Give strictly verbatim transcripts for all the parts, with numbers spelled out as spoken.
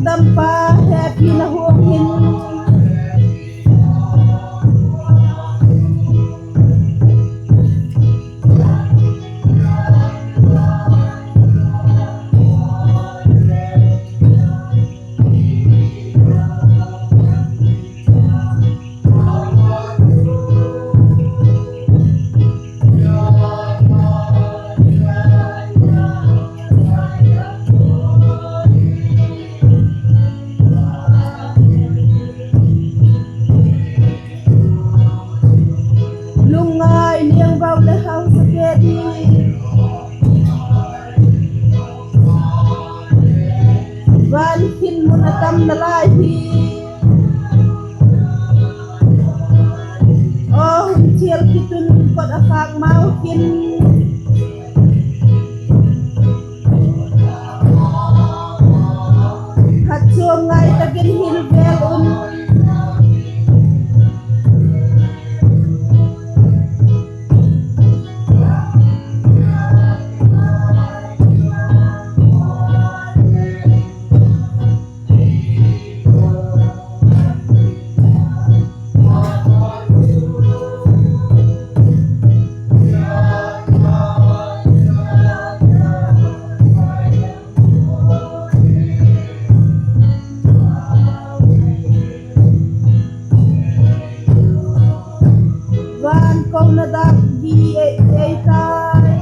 dampa hepina huang hin lungngai liangvau leh hausa te di, van khin mun a tam nalai hi. Aw hun chial kit un, kot a khâk mau khin, phatchuam ngai tak in hil vêl un. Van kona dak di ei tai,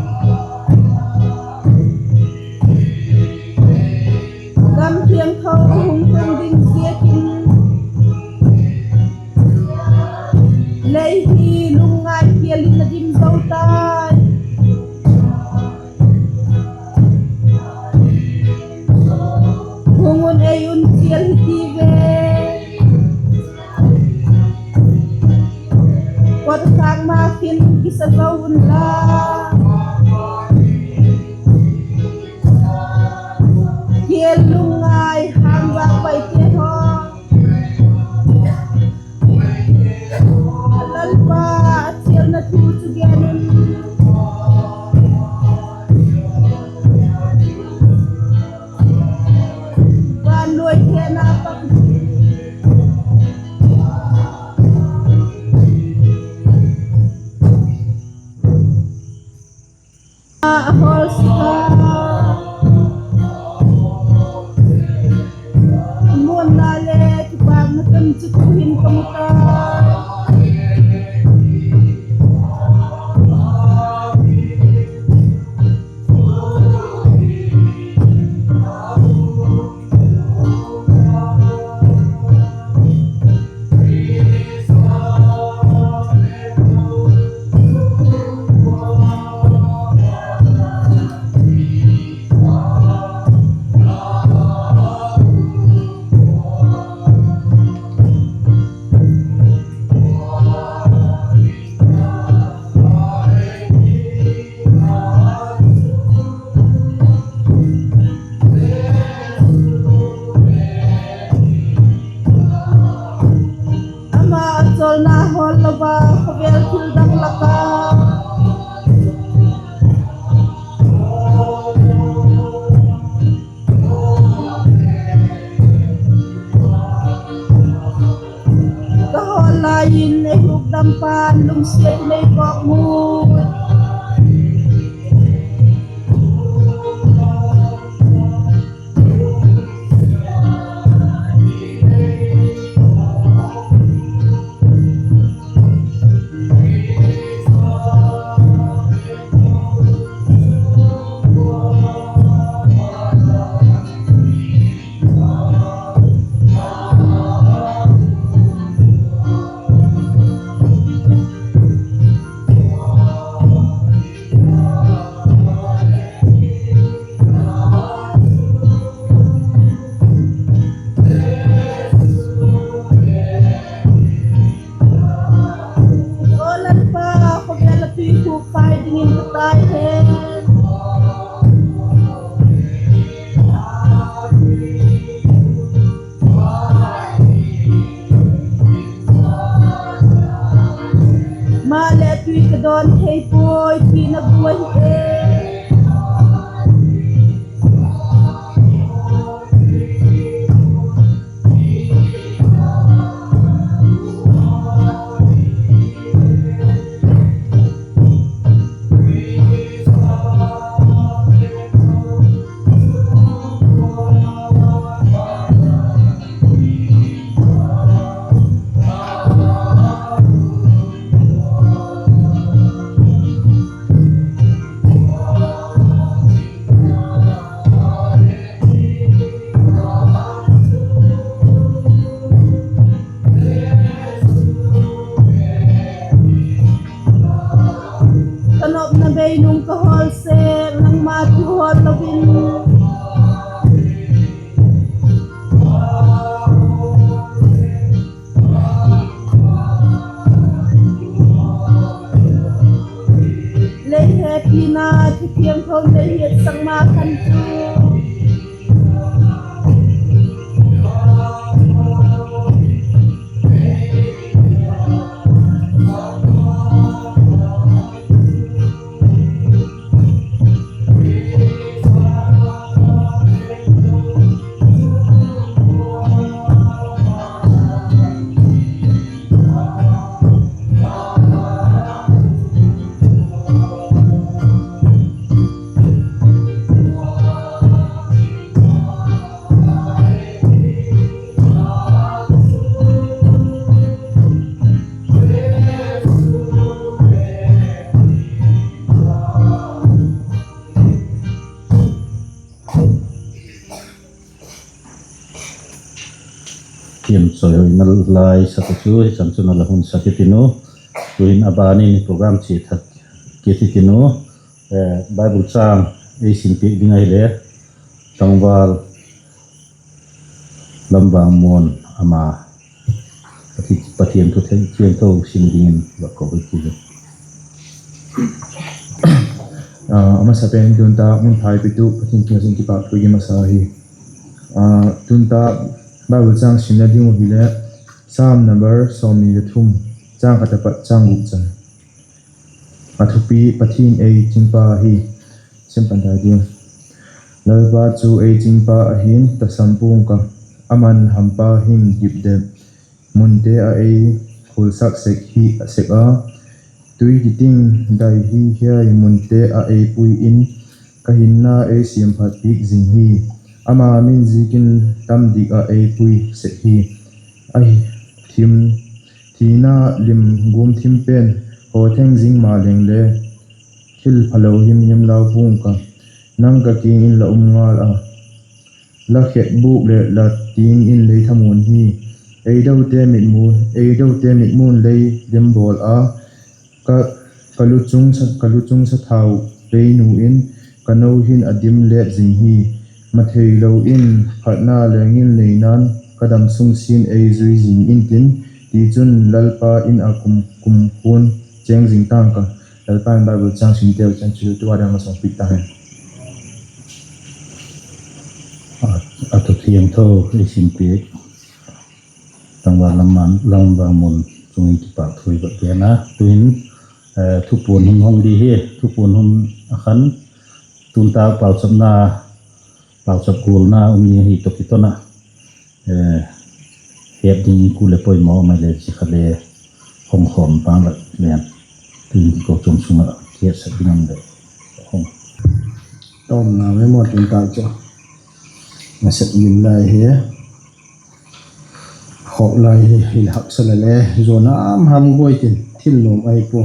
gam thiangtho hung tung ding ziakin, lei hi lungngai kial in a dim zo tai. Hung un, ei un chial hi ti ve, kot khâk ma khin kisa zo unla, kial lungngai hang vâk paite haw, Lalpa a chialna thu chu gen un. Van nuai thena pang a hawl sik a, muanna le kipâkna tam chu tu'hin ka mu ta. Ama a chawlna hawl lo a, khawvel thil dang lak a ka hawl lai in ei hukdampa lungsiat in ei kawkmut. Aw Lalpa, khawvel a tuikhuk khai dingin ka tai hen. Maleh tui ka dawn thei puai, thina bu ahi e. Khawm le hiat sak ma khan chu. Thiam chawi hoina lai sak chu hi chan chun a la hun sak i tin u. Tuhin a ban in program chia thak kit i tin u. Eh, Bible châng ei sim piak ding ahile, Tangval Lamvangmuan ama Pathian thu thiangtho sim dingin va ko hi kit. A masa pen tun tak mun thai pitu Pathian kiang ah kipak thu i masa hi. Tun tak Bible châng simna ding uh hile Sam number sawmni le thum, châng khat apat châng guk chan. A thupi: Pathian ei chingpa hi. Sim pan tai ding. Lalpa chu ei chingpa ahi'n, tasam pua'ng ka, aman hampa hing dipdep munte ah ei khulsak sek hi a sek a, tui kiting dai hi hiai munte ah ei pui in, ka hinna ei siamphat piak zing hi. Ama min ziakin tam dik ah ei pui sek hi. Ahi, thim, thina lim gum thim pen haw theng zing maleng le, thil phalo himhim lau pua'ng ka, nang ka kiang in la um ngal a, la khetbûk leh la tiang in lei thamuan hi. Ei dote mitmu, ei dote mitmu'n lei dim bawl a, ka, ka luchung sa, ka luchung sathau peinu in ka no hin a dim let zing hi. Matheilo in phatna leng in neina'n ka damsung sin ei zui zing intin, tichun Lalpa in ah kum, kumkhua'n chêng zing ta'ng ka. Lalpa in Bible châng simteu chan chu tu a dang a sawng piak ta hen. A thu thiangtho ei sim piak Tangval Lamvangmuan chung in kipak thu i va gen a. Tu'hin, eh, thupuan hun hong di hi, thupuan hun ah khan tun tak pauchapna, pauchap gualna um ding ahi tawh kiton ah, eh, het ding ku leh poimaw mai le chi kha le hong khawm pang la len. Tu'hin kikochuam sung ah hetsak ding am le hong. Tawmna mai maw tun tak chu. Nasep lim lai hi. Khawk lai hi, hi haksa le le, zuan ham ham guai tin, thil nuam ahi pua.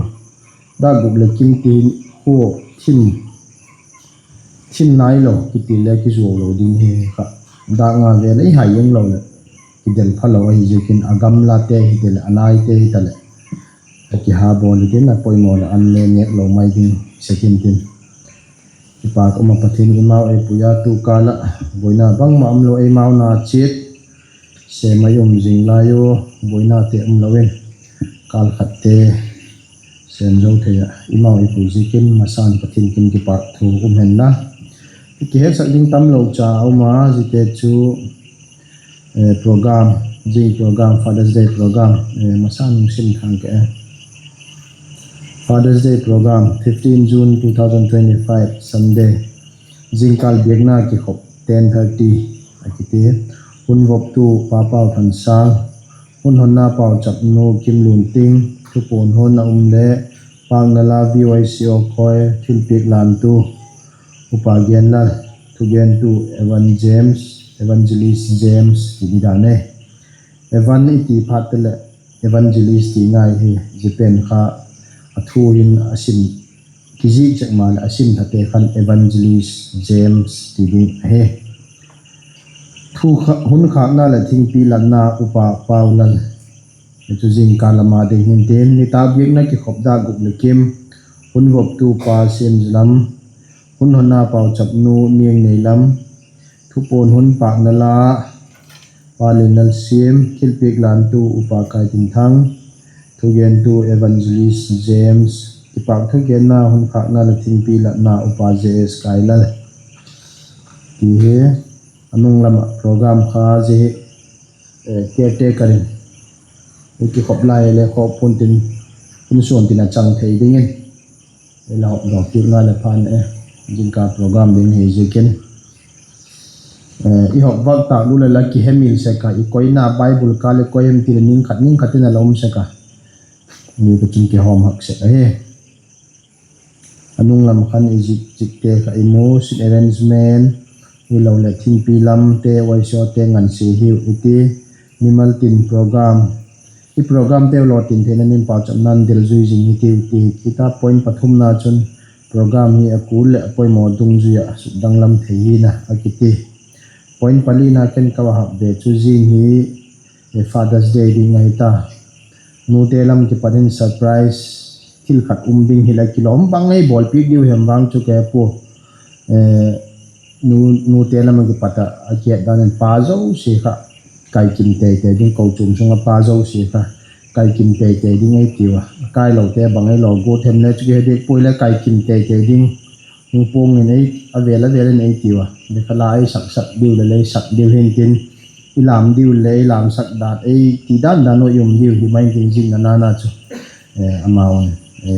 Dak gup leh kim ti khu thim, thim nailo, kiti le kizuau lo ding hi kha. Dak nga vel i hai eng lo leh, kidel phalo ahi ziakin a gamlate hiti leh, a naite hita leh, a kiha bawl ding a poimaw leh an le nêk lo mai ding sek intin. Kipak um a Pathian, eimau ei pui a tu kâl ah buaina bangma umlo, eimau na chiat sêm mai um zing lai u, buainate umlo in, kâl khatte sêm zo thei ah eimau ei pui ziakin masa'n Pathian kiang kipakthu um hen la. Kihetsak ding tamlo cha a um a, ziate chu program, zing program, Father's Day program, masa'n hung sim thang ke. Father's Day program, fifteen June two thousand twenty-five, Sunday. Zingkâl biakna kikhop ten thirty a kiti. Hun voptu Pa Pauthansâng, hun honna pauchapnu Kimlunting, thupuan hun a um le pâkna la V Y C O khoi thilpiak lantu Upa Genlal, thugentu Evan James, Evangelist James ti di dan e. Evan i ti phat te leh Evangelist ti ngai hi, zia pen kha a thu hin a sim kizik chek maleh a sim thate khan Evangelist James ti ding ahi. Hun khâkna leh thingpi latna Upa Paulal, chu zingkâl lam a ding hin tin, nitâk biakna kikhop dak guk leh kim, hun voptu Pa Siamzalam, hun honna pauchapnu Niangneilam, thupuan hun pâkna la Pa Lenlalsiam, thilpiak lantu Upa Kaitinthang, thugentu Evangelist James, Kipâk thugenna hun khâkna leh thingpi latna Upa J S Kailal ti hi. A nung lam ah program kha zia hi caretaker in i kikhop lai le khawk pua'n tin, hun suan tin a chang thei dingin ei la hawmdaw kit ngal e phan e. Zingkal program ding hi ziakin i hawm vak tâk lu leh la kihemil sek a, i koina Bible kâl i koi hem ti leh ning khat ning khat in a la um sek a, ni ka chun kihawm hak sek ahi. A nung lam khan i zik zikte kha i mu, seat arrangement, hiloleh thingpi lamte, Y C O te ngansia hiu i ti. Mimal tin program, i programteu lawtin theina nin pauchapna'n delzui zing hitiu ti. Hita point pathumna chun program hi a kul leh a poimaw dungzui ah sukdanglam thei hi'n a kiti. Point palina ken ka va hap ve chu zing hi Father's Day ding ahi ta. Nute lam kipat in surprise thil khat um ding hi la kilawm bang ei bawlpiak diu hem vang chu ka he pua. Nute lam a kipat ah a kihet dan in pa zosia kha kaikim teitei ding, kochuam sung ah pa zosia kha kaikim teitei ding ei tiu a. Kailote bang ei lo guat hem le chu kihe diak puai le kaikim teitei ding. Hung puang in ei, a vêl a vêl in ei tiu a. Lekha la ei saksak diu leh lei sak diu hintin, i lam diu leh ei lamsak dan, ei ti dan dan u i um diu hi mai tin zing a nana chu amau'n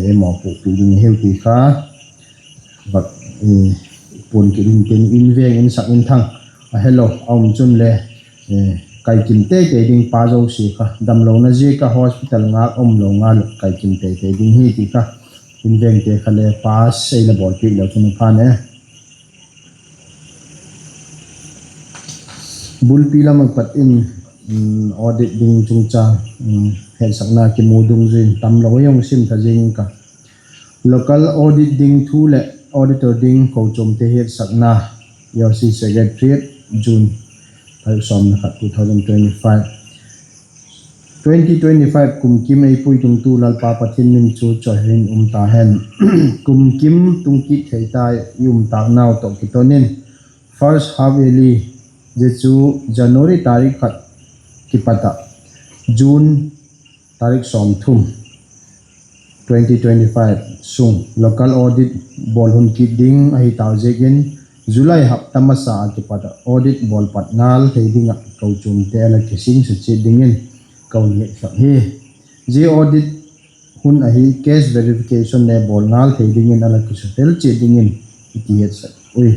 ei mawpuakpi ding hiu ti kha vak puan kit intin, in veng in sak in thang a helo a um chun le kaikim teitei ding, pa zosia kha damlona ziak ah hospital ngâk um lo ngal uh kaikim teitei ding hi ti kha in vengte kha le pass ei la bawlpiak leu chun a phan e. Bulpi lam a pat in audit ding chungchâng hetsakna kimu dungzui in tamlo ei hung sim tha zing ka. Local audit ding thu leh auditor ding kochuamte hetsakna, E O C Secretariat, June tarik sawm leh khat, two thousand twenty-five. Twenty twenty-five kum kim ei puitungtu Lalpa Pathian min chu chawihoiin um ta hen. Kum kim tung kit thei ta i um tâknau tawh kiton in first half yearly, zia chu January tarik khat kipat ah June tarik sawmthum, twenty twenty-five sung local audit bawl hun kit ding ahi tau ziakin, July hapta masa a kipat ah audit bawl pat ngal thei ding ah kochuamte a la kisingsa chiat dingin ka hun hetsak hi. Zia audit hun ahi case verification le bawl ngal thei dingin a la kisutel chiat dingin i ti hetsak ui.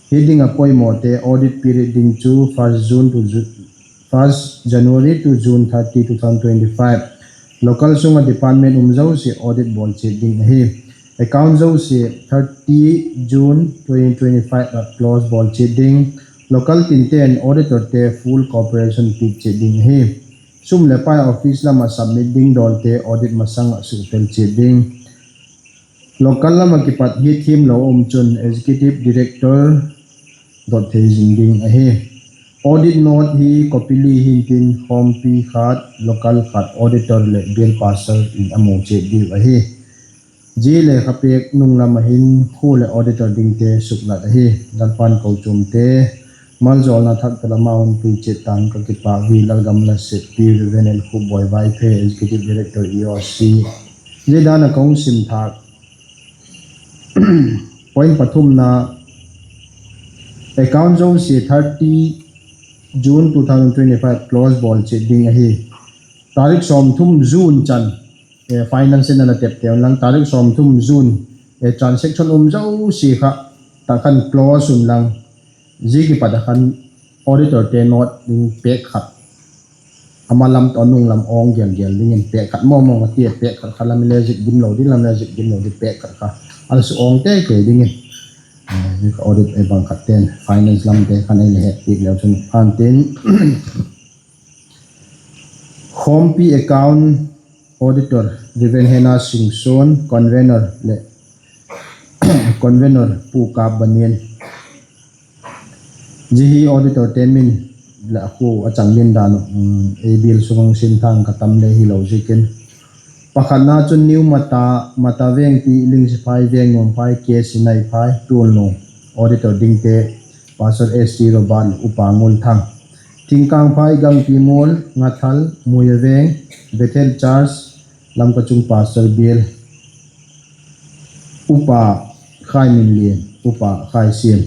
Hi ding a poimawte audit period ding chu first June to Ju-, first January to June thirty, two thousand twenty-five. Local sung ah department um zosia audit bawl chiat ding ahi. Account zosia thirty June twenty twenty-five ah close bawl chiat ding. Local tinten auditorte full cooperation piak chiat ding ahi. Sum leh pai office lam ah submit ding dawlte audit masang ah suhtel chiat ding. Local lam ah kipat hiat thiamlo um chun executive director dot thei zing ding ahi. Audit note hi copy li hintin, khawmpi khat, local khat, auditor leh bial pastor in a mu chiat diu ahi. Zia lekha pêk nung lam ah hin khua leh auditor dingte suklat ahi. Lalpa'n kochuamte maljawlna thak tawh la ma hun pui chiat tang ka kipâk hi. Lalgam la seppi Reverend Elkhupboi Vaiphei, Executive Director, E O C. Zia dan ah ka hung sim thâk point pathumna, account zosia thirty June two thousand twenty-five close bawl chiat ding ahi. Tarik sawmthum June chan, finance in a la tepte unlang, tarik sawmthum June, transaction um zosia kha tak khan close unlang, zia kipat ah khan auditorte note ding pêk khat, ama lam tawh a nung lam awng gel gel dingin pêk khat mawng mawng a tia, pêk khat kha lam le zik dim lo ding, lam le zik dim lo ding, pêk khat kha a la su awng tei tei dingin, zia kha audit ei bang khatte'n finance lamte khan ei la hetpiak leu chun phan tin, khawmpi account auditor Reverend Hena Singson, convener leh convener Pu Kap Banian. Zia hi auditorte min leh a khua a chang din dan uh, ei bial sung hung sim thang ka tam le hilo ziakin. Pakhatna chun New Mata, Mata Vengpi, Lingsiphai, Vengnuamphai, K. Sinaiphai, Tualnu, auditor dingte, Pastor S T Robert, Upa Ngulthang. Thingkangphai, Gangpimual, Ngathal, Muia Veng, Bethel Church, Lamka Chung Pastor Bial. Upa Khai Minlian, Upa Khai Siam.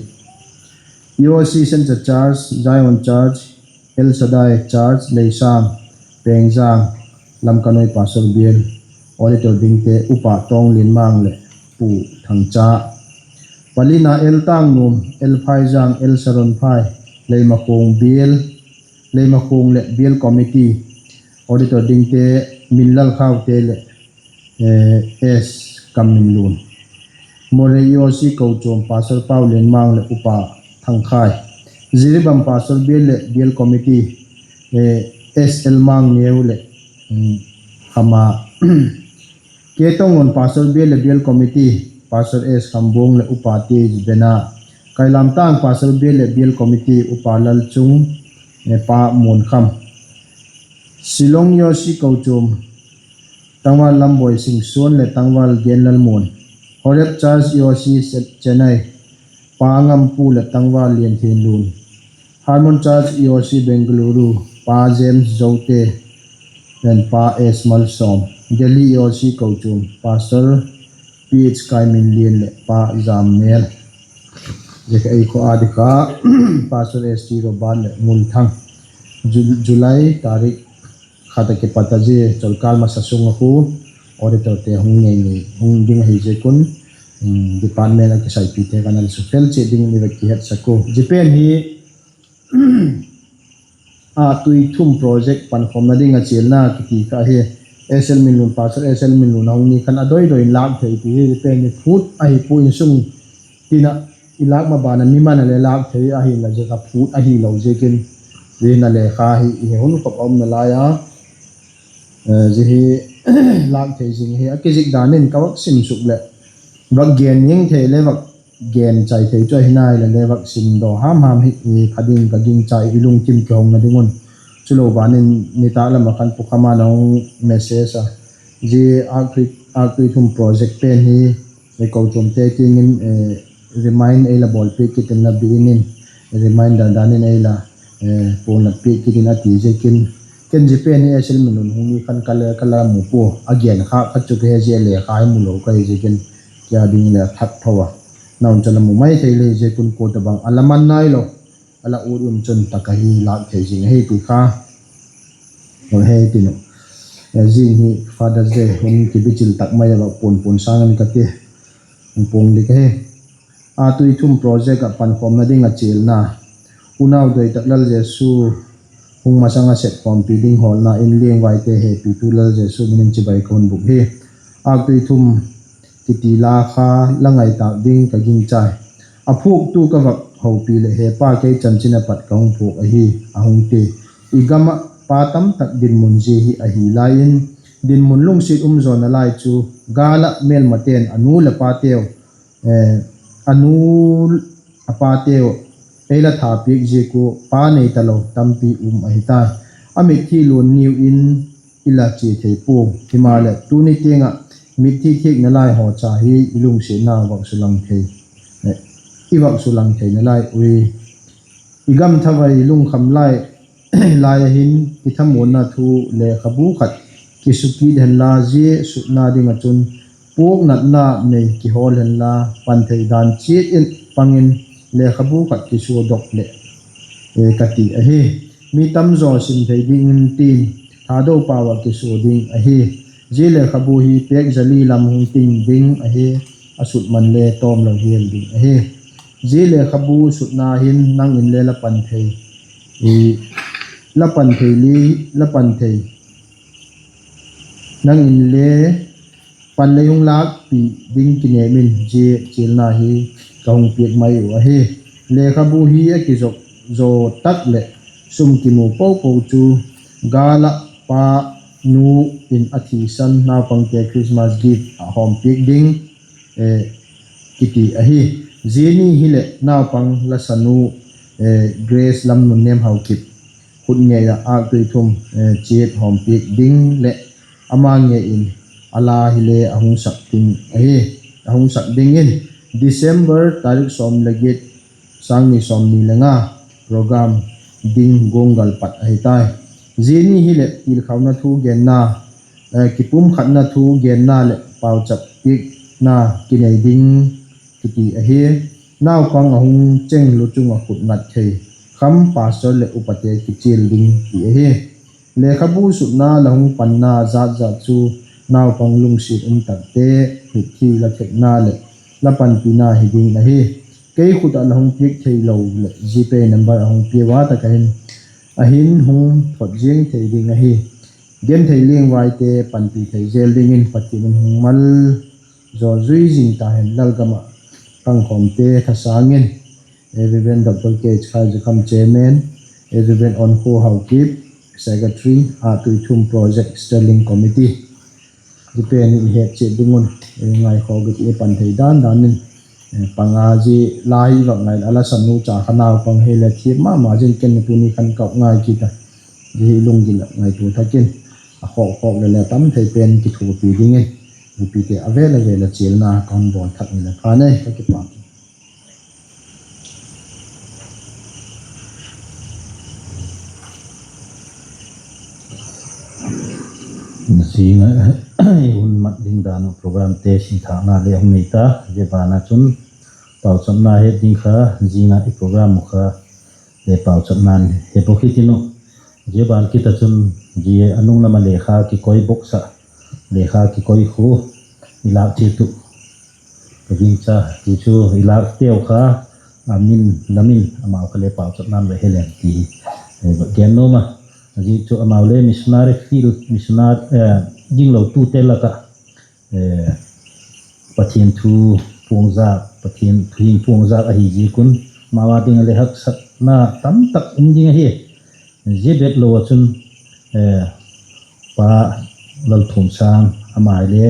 E O C Central Church, Zion Church, El Shaddai Church, Leisang, Pengjang, Lamka Noi Pastor Bial, auditor dingte Upa Tawng Lianmang leh Pu Thangcha. Palina El Tangnuam, El Phaizang, El Saron Phai, Leimakhuang Bial, Leimakhuang leh Bial Committee, auditor dingte Minlal Khaute leh S. Kamminlun. Moreh E O C kochuam Pastor Pau Lianmang leh Upa Thangkhai. Jiribam Pastor Bial leh Bial Committee, S L Mangneu leh Khama. Ketongluan Pastor Bial leh Bial Committee, Pastor S. Khambuang leh Upa T. Bena. Kailamtang Pastor Bial leh Bial Committee, Upa Lalchung, Pa Muankham. Shillong E O C kochuam, Tangval Lamboi Singsuan leh Tangval Genlalmuan. Horeb Church E O C Chennai, Pa Ngampu leh Tangval Lianthianlun. Harmon Church E O C Bengaluru, Pa James Zote, and Pa S. Malsawm. Delhi E O C kochuam, Pastor P H Kaiminlian leh Pa Jammel. Zia kha ei khaw a di kha, Pastor S T Robert leh Ngulthang. Ju-, July tarik khat a kipat a zia cholkâl masa sung a khu auditorte hung ngei ngei hung ding ahi ziak un, department a kisaipite kha analsu fel chiat dingin i vak kihetsak u. Zia pen hi, a, Tuithum project pankhawmna ding a chialna kiti kha hi, S L Minlun, Pastor S L Minlun a hung ni khan a doi doi in lâk thei ti hi, zia pen hi phût ahi pua, insung tin ah i lâk ma ban a mi man a le lâk thei ahinla, zia kha phût ahilo ziakin, zia hin a lekha hi i he hun khop a um nalai a, zia hi lâk thei zing hi a kizik dan in ka vak sim suk leh, vak gen ning thei le vak gen chai thei chu ahi nai le le vak sim daw ham ham hi, pha ding ka gingcha i lungthim kihongna ding un. Chulo ban in nitâk lam ah khan Pu Khama in a hung message a, zia Âk Tuithum project pen hi kochuamte kiang in remind ei la bawlpiak kit inla, bi in in reminder dan in ei la puanlat piak kit in a ti ziakin, ken zia pen hi S L Minlun hung ni khan ka le ka la mu pua, a gen khâk kha chu ka he, zia lekha hi mu lo ka hi ziakin, kei a ding le a that tho a, na un chu la mu mai thei le ziak un, kua tabang a la man nailo, a la ut um chun tak ahi lâk thei zing ahi ti kha he tin uh. Zing hi Father's Day hun kibichil tak mai a vak puan puan sâng in ka ti, hung puang dik ahi. A Tuithum project ah pankhawmna ding a chialna, Unau doi tak Lal Jesu hung masang a sep khawmpi ding hawlna in Liangvaite hepitu Lal Jesu min in chibai ka hun bûk hi. Âk Tuithum kiti la kha la ngaitâk ding ka gingchai. A phuaktu ka vak hopi leh, He Pa, kei chanchin a pat ka hung phuak ahi, a hung ti. I gam ah pa tamtak dinmun zia hi ahi lai in, dinmun lungsiat um zaw nalai chu, gâl ah mêlmate'n a nu leh pateu, a nu a pateu ei la tha piak ziak ua pa nei talo tampi um ahi tai. A mitthi luan niu in i la chia thei pua. Himaleh tuni tiang ah mitthi thiak nalai haw cha hi i lungsiatna vak sulang thei, i vak sulang thei nalai ui. I gam thavai lungkham lai, lai a hin kithamuanna thu lekhabu khat kisukit henla, zia sutna ding ah chun puaknatna nei kihawl henla, pan thei dan chiat in pang in lekhabu khat kisuadok leh ka ti ahi. Mi tamzaw sim thei dingin tin, Thado pau ah kisua ding ahi. Zia lekhabu hi pêk za li lam hung ting ding ahi, a sut man le tawmlo hial ding ahi. Zia lekhabu sutna hin nang in le la pan thei, la pan thei li, la pan thei, nang in le pan lei hung lâkpi ding kinêm in zia chialna hi ka hung piak mai uh ahi. Lekhabu hi a kizop zaw tak leh sum kimu po po chu gâl ah pa nu in a thisan naupangte Christmas gift ah hawmpiak ding kiti ahi. Zia ni hileh naupang la sanu Grace Lamnunnêm Haokip khut ngei ah Âk Tuithum chiat hawmpiak ding leh ama ngei in a la hile a hung sak ding ahi, a hung sak dingin December tarik sawm le giat, sâng ni sawmni le nga program ding guanggal pat ahi tai. Zia ni hileh pilkhauna thu genna, kipumkhatna thu genna leh pauchap piak na kinei ding kiti ahi. Naupang a hung cheng lu chung ah khut ngat thei kham pastor leh upate kichial ding ti ahi. Lekhabu sutna la hung panna jat jat chu naupang lungsiat um takte mitthi la thekna leh la panpina hi ding ahi. Kei khut ah la hung piak theilo leh GPay number a hung piau a tak ah hin, a hin hung thot ziang thei ding ahi. Genthei liangvaite panpi thei zel dingin Pathian in hung mal zaw zui zing ta hen. Lalgam ah pangkhawmte thasâng in, Reverend Doctor K H Khaizakham, Chairman, Reverend Onkho Haokip, Secretary, Atuithum Project Steering Committee, zia pen i het chiat ding un, ngaikhawk i pan thei dan dan in, panga zia lai vak ngai a la sanu cha kha naupang hile thiam ma ma zing ken tuni khan kap ngai kit a, zia hi lunggil ah ngaitua thak in, a khawk khawk le le tam thei pen kithuapi dingin, mipite a vêl a vêl ah chialna ka hun bawl thak in le pha nei ka kipak. Zing ah i hun mat ding dan uh programte sinthâkna le hung nei ta, zia ban ah chun pauchapna het ding kha, zing ah i program uh kha le pauchapna'n he bawk hitin uh. Zia ban kit ah chun zia a nung lam ah lekha kikoi box ah, lekha kikoi khu i lâk chiat uh ka gingcha, zia chu i lâkteu kha a min lam in amau kha le pauchapna'n va he leng ti hi va gen nuam a. Zia chu amau le missionary field, missionary, ginglotute lak ah Pathian thu puangzak, Pathian thu hing puangzak ahi ziak un, amau â ding ah le haksatna tamtak um ding ahi. Zia bep lo ah chun, Pa Lalthuamsâng, ama le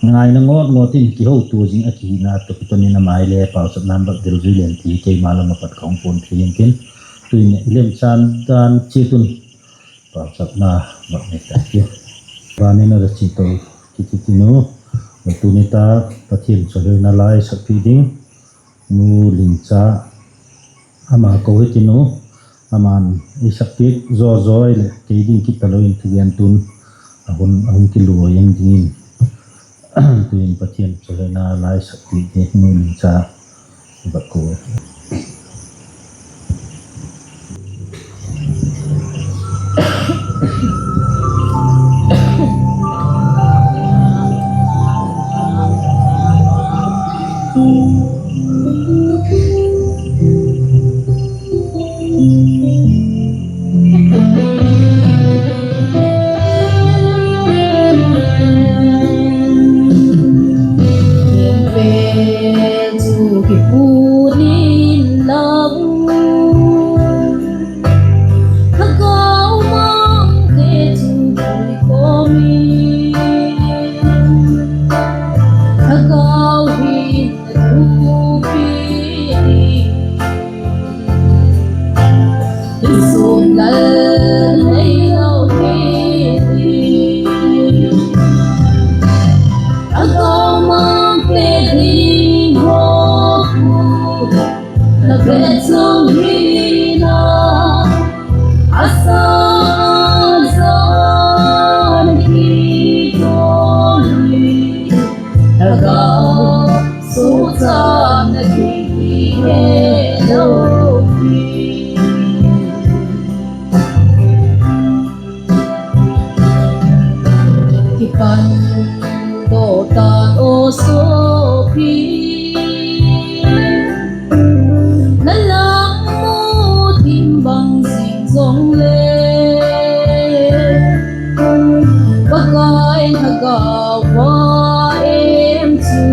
ngaina ngawt ngawt in kihotua zing a kihina tawh kiton in ama le pauchapna'n vak delzui leng ti keima lam ah pat ka hung puan thei intin, tuin i lemchan dan chiat un pauchapna vak nei ta ti. Van in a la chi to kiti tin u, tuni ta Pathian chawihoi na la i sakpi ding Nu Lingcha, ama ko hitin u, ama'n ei sakpiak zaw zaw leh kei ding kit talo in thugentu'n a hun a hung kiluai in dingin, tuin Pathian chawihoi na la i sakpiak ding Nu Lingcha i va ko. Chu kiput inla, Thagau Mangte chu puikhawm in, Thagau hin na thupi ding, insung lal nei lo hi ding. Thagau Mangte ding haw khu na vetsang hina, a sa zan kituak hi, Thagau suchang na ki hi he lo hi. Kipan to tan aw suapi, na lam mu thim bang zing zong le, Pakai Thagau va em chu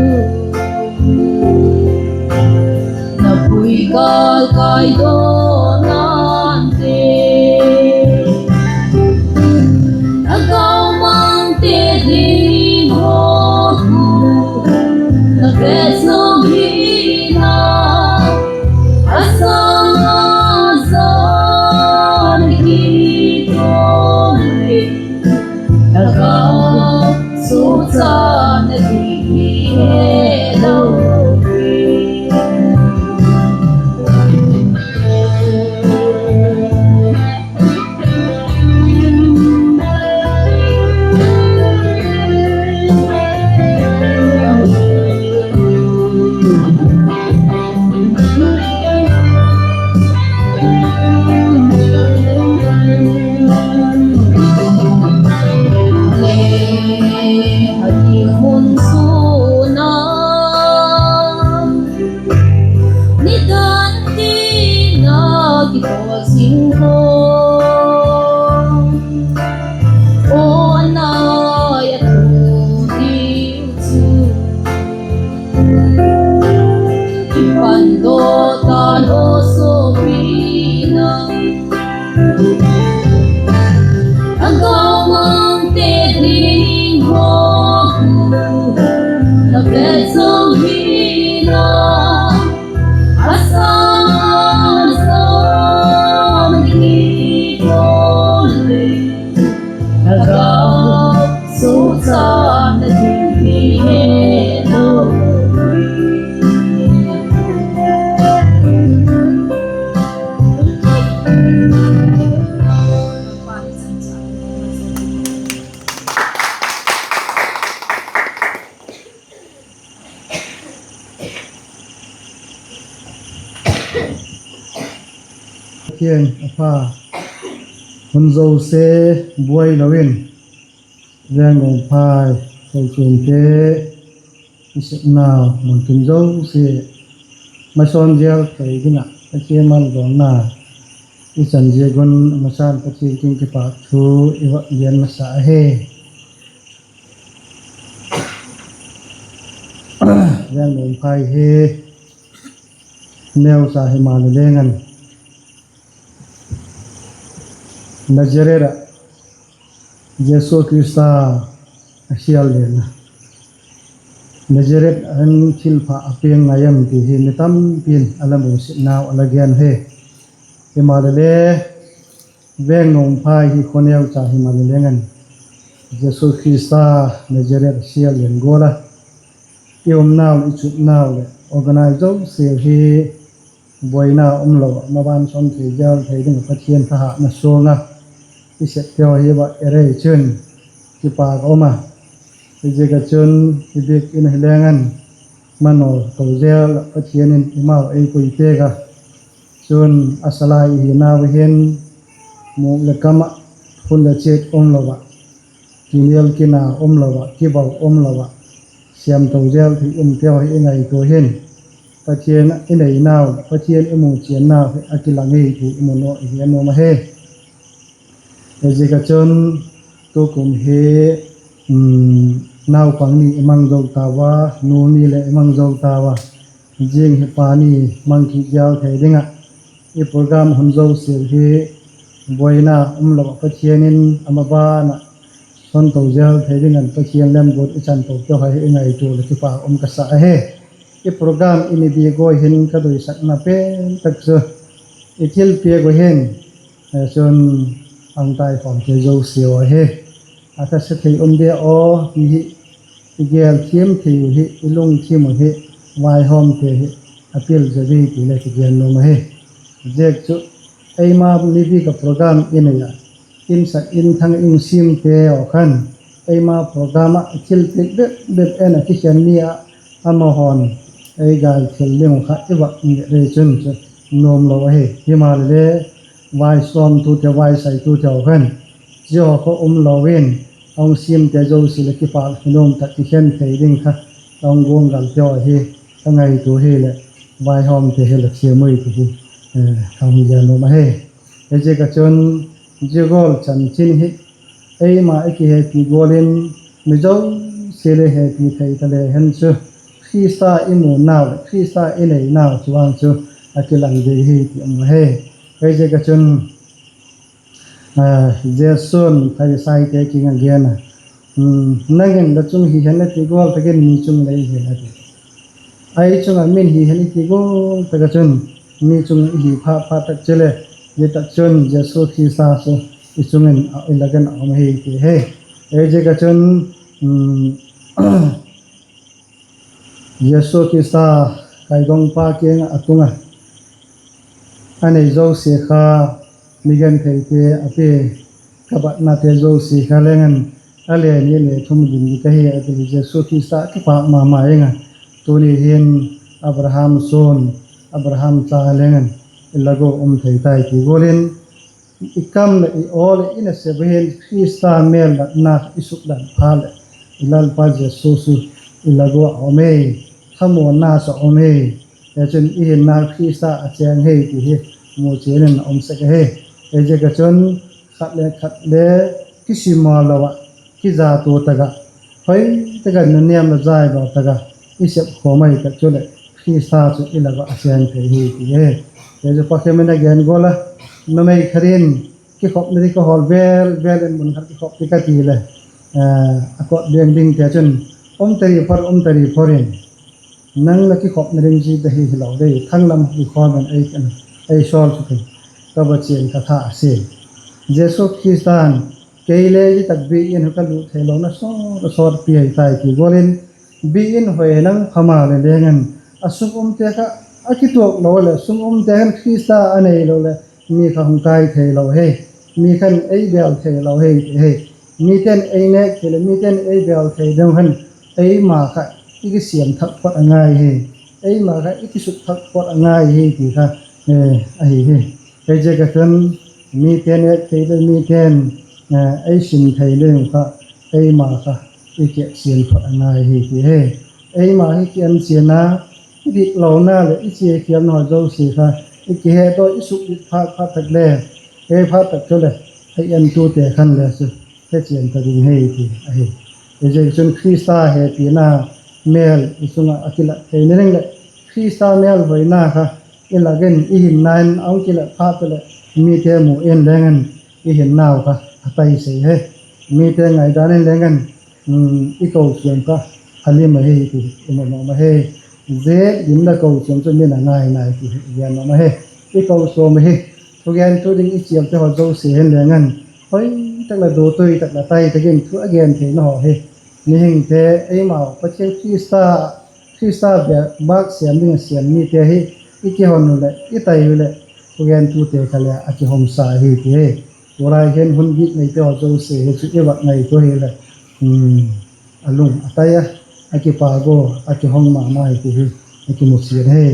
na pui kâl kai daw nante. Thagau Mangte ding haw khu na vetsang hina, a sa zan ki Aw zing haw, aw nai a thu diu chu, kipan daw ta naw sawpina. A gawmangte ding haw, na pe zo hi na. A sa zong hi tawh le, na gam suchana ding hi he lo. Pathian a pha, hun zosia buai lo in, Vengnuamphai kochuamte i sepnau mun tin zosia masawn zel thei ding ah Pathian maljawl na i chan ziak un a masa'n Pathian kiang kipâk thu i va gen masa ahi. Vengnuamphai hi neucha himaleh leng an, Nazareth ah Jesu Khrista a sial lenna, Nazareth hin thilpha a piang ngai em ti hi mi tampi'n a la musitnau a la gen hi. Himaleh le, Vengnuamphai hi khoneucha himaleh leng an, Jesu Khrista Nazareth a sial len gual a, i umnau leh i chutnau leh organize zosia hi buaina umlo ah maban sawn thei zel thei ding ah Pathian thahatna suang a i septe haw hi va e rei chun kipâk a um a. Hiziak ah chun i biak in hi leng an, manaw to zel ah Pathian in eimau ei pui piak a. Chun a salai i hinau hin, mûk leh kam ah, phun leh chiat umlo ah, kinial kina umlo ah, kibau umlo ah, siam to zel thei umte haw hi i ngaitua hin, Pathian i neinau, Pathian i muchiannau hi a kilang hi ti i mu naw i he nuam ahi. Hiziak ah chun tukum hi naupang ni i mang zo tau a, nu ni leh i mang zo tau a, zing hi pa ni mang kit zel thei ding ah i program hun zosia hi buaina umlo ah Pathian in a maban ah sawn to zel thei ding an Pathian lemguat i chan to te haw hi i ngaitua leh kipâk um ka sa ahi. I program i ni di guai hin ka doisakna pen tak chu i thilpiak uh hin, chun, ang tai khawmte zosiau ahi, a thase thei um dia aw ti hi, i gel thiam thei uh hi, i lungthim uh hi, vaihawmte hi a pil zaw di ti le kigen nuam ahi. Ziak chu eima ni bik ah program i nei a, insak inthang i hung siamte haw khan eima program ah thilpiak bep bep en a kikhen ni ah amahaw'n ei gai thil ding uh kha i va nget rei chun chu nuam lo ahi. Himaleh le, vaisawmtute, vaisaitute haw khan zia haw kha um lo in, a hung siamte zosia leh kipâk hi nuam tak kikhen thei ding kha ka hung guanggalte haw hi ka ngaitua hileh, vaihawmte hi la thiam ui ti hi ka hung gen nuam ahi. Hiziak ah chun zia gual chanchin hi eima i kihepi gual in mi zosia le hepi thei ta le hen chu, Khrista i munau leh Khrista i neinau chu vang chu a kilang dei hi ti um ahi. Hiziak ah chun Jesu'n Pharisaite kiang a gen a, nang in la chung hi hen a ti gual tak in mi chung lei hi hen a ti. Ei chung ah min hi hen i ti gual tak ah chun mi chung i hi phat phat tak chule, zia tak chun Jesu Khrista chu i chung in, i lak in a um ahi ti hi. Hiziak ah chun Jesu Khrista kaidongpa kiang ah a tung a, a nei zosia kha mi gentheite a pia, ka batnate zosia kha leng an, a le ni le thum ding ding ka hi a ti leh Jesu Khrista kipâk ma ma ing a, tuni hin Abraham suan, Abraham cha leng an i lak ua um thei tai ti gual in, i kam leh i aw leh i nasep hin Khrista mêlmatna i sukdan phat leh, i Lalpa Jesu chu i lak ua a um e, thamuanna chu a um e. Chun i hinna Khrista a chêng hi ti hi muchian in a um sek ahi. Ziaziak ah chun khat le khat le kisimaw lo ah, kizatua tak ah, hoi tak ah, nunêm leh zaidaw tak ah i sep khawm ahi tak chuleh, Khrista chu i lak ah a chêng thei hi ti hi. Ziaziak ah Pa Khemin a gen gual a, numei khat in kikhopna ding ka hawl vel vel in mun khat kikhop ding ka ti leh, a kot biang dingte chun um tari phot, um tari phot in, nang la kikhopna ding zia te hi hilo dei, thanglam kikhawm in ei, ei sawl chu tin, ka va chian ka tha a si. Jesu Khrista'n, kei le zia tak biak in ka lut theilona sawt a sawt pi ahi tai ti gual in, biak in hoi nang pha maleh leng in, a sung umte kha a kituak lo leh, sung umte khan Khrista a neilo leh, mi kha hung kai theilo hi, mi khan ei bêl theilo hi ti hi. Mite'n ei nêk thei leh, mite'n ei bêl thei ding khan, eima kha i kisiam thak phot a ngai hi, eima kha i kisuk thak phot a ngai hi ti kha ahi hi. Ziaziak ah chun mite nêk thei leh, mite'n ei sim thei ding kha, eima kha i kisiam phot a ngai hi ti hi. Eima hi ki en chian a, i diklona leh i chiakhialna haw zosia kha i kihet a, i sukdit phat phat tak le, ei phat tak chuleh, ei entute khan le chu hechian ta ding hi ti ahi. Ziaziakchun Khrista hepina mêl i chung ah a kilat theina ding leh, Khrista mêlhoina kha i lak in, i hinna in a hung kilat phat taleh, mite mu in leng in, i hinnau kha a tai sei hi. Mite ngaidan in leng in, i kochuam kha a lim ahi ti i mu nuam ahi. Zia limna kochuam chu min a ngai nai ti i gen nuam ahi. I kochuam ahi, thugentu ding i chialte haw zosia hin leng in, hoi tak leh, duatui tak leh, tai tak in thu a gen theina haw hi, mihingte, eimau Pathian Khrista, Khrista bâk sêm ding a sêm mite hi i kihon u leh, i tai u leh, thugentute kha le a kihong sa hi ti hi. Tulai hin hun bik neite haw zosia hi chu i vak ngaitua hileh, a lung a tai a, a kipak ua, a kihong ma ma hi ti hi i kimuchian hi.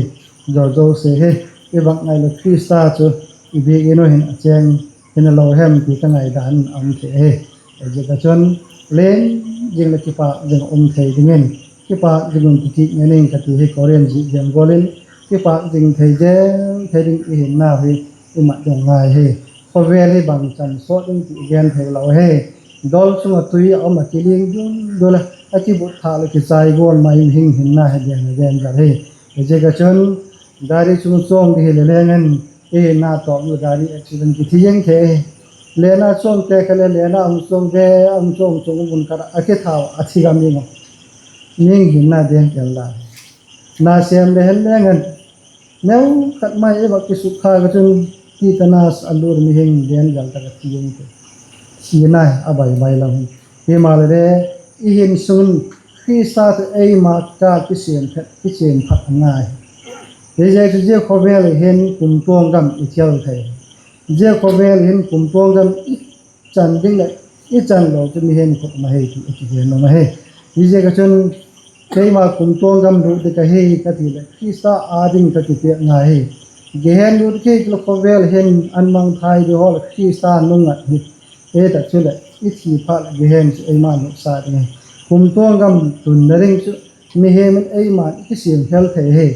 Zia zosia hi i vak ngai leh, Khrista chu i biak in uh hin a chêng hina lo hem ti ka ngaidan a um thei hi. Ziaziak ah chun, leng zing leh kipâk zing a um thei dingin, kipâk zing un ti kit ngen ing ka ti hi. Korinth zik gen gual in, kipâk zing thei zel thei ding i hinnau hi i mat ding ngai hi. Khawvel hi bangchan sawt ding ti i gen thei lo hi. Dawl chung ah tui a um ah, kiling dul dul a, a kibut thâk leh kichai gual mai mihing hinna hi gen a gen zat hi. Ziaziak ah chun, gari chung chuang ding hileh leng in, i hinna tawp nu gari accident kithi zing thei hi. Lena chuangte kha le lena hung chuang ve, a hung chuang chuang mun khat ah a kithau a thi gam ding a, mihing hinna deng tel dan hi. Na sêm le hen leng in, neu khat mai i vak kisukkha ka chun, tetanus a lût mihing deng tel tak a thi ding ti. Thina a bai bai lo hi. Himaleh le, i hin sung in Khrista tawh eima kikâl ah kisêm phat a ngai hi. Ziaziak chu zia khawvel hin kumtuang gam i chêl thei hi. Zia khawvel hin kumtuang gam i chan ding leh i chan lo chu mihing khut ma hi ti i kigen nuam ahi. Ziaziak ah chun, keima kumtuang gam lût ding ka hi ka ti leh, Khrista â ding ka kipiak ngai hi. Gehen lût kei ti leh, khawvel hin an mangthai ding hawl ah Khrista nungngat hi. Ei tak chuleh i thi phat leh gehen chu eima lût sa ding hi. Kumtuang gam tunna ding chu mihem in eima i kisiam hel thei hi.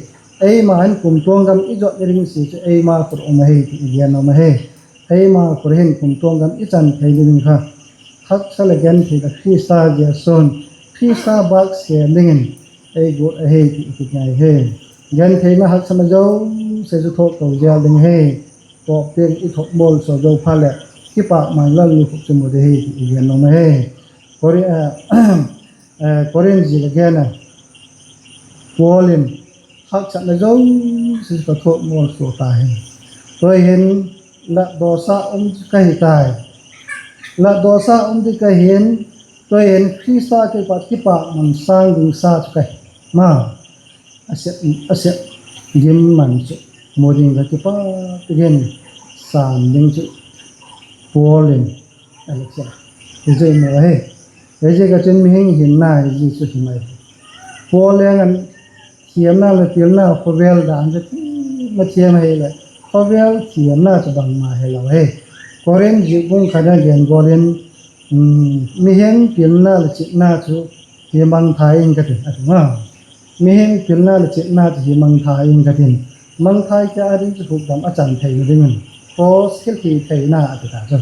Eima in kumtuang gam i zotna ding si chu eima khut um ahi ti i gen nuam ahi. Eima khut hin kumtuang gam i chan thei ding kha, haksa leh genthei leh Khrista Jesu'n, Khrista bâk sêm dingin ei guat ahi ti i ti ngai hi. Gentheina haksatna zosia chu thuak to zel ding hi. Tawp tiang i thuak mualsua zo phat leh, kipakman Lalnu khut chu mu ding hi ti i gen nuam ahi. Korinth zik a gen a, Paul in, haksatna zosia chu ka thuak mualsua ta hi. Tu'hin, latdawsa um ka hi tai. Latdawsa um ding ka hin, tu'hin Khrista kipat kipakman sâng ding sa chu ka hi. Ma, a sep, a sep gim man chu mu ding ka kipak in, sâng ding chu Paul in a la chia. Hi zia mu ahi. Ziaziak ah chun mihing hinna hi zia chu hi mai hi. Paul leng an thiamna leh pilna khawvel dan chu thiam a thiam ahileh, khawvel thiamna chu bangma hilo hi. Korinth zik bung khat a gen gual in, mihing pilna leh chitna chu hi mangthai ing ka tin, a ti a. Mihing pilna leh chitna chu hi mangthai ing ka tin. mangthaite â ding chu hukdam a chan theina dingin, cross thilhitheina a ti ta chu.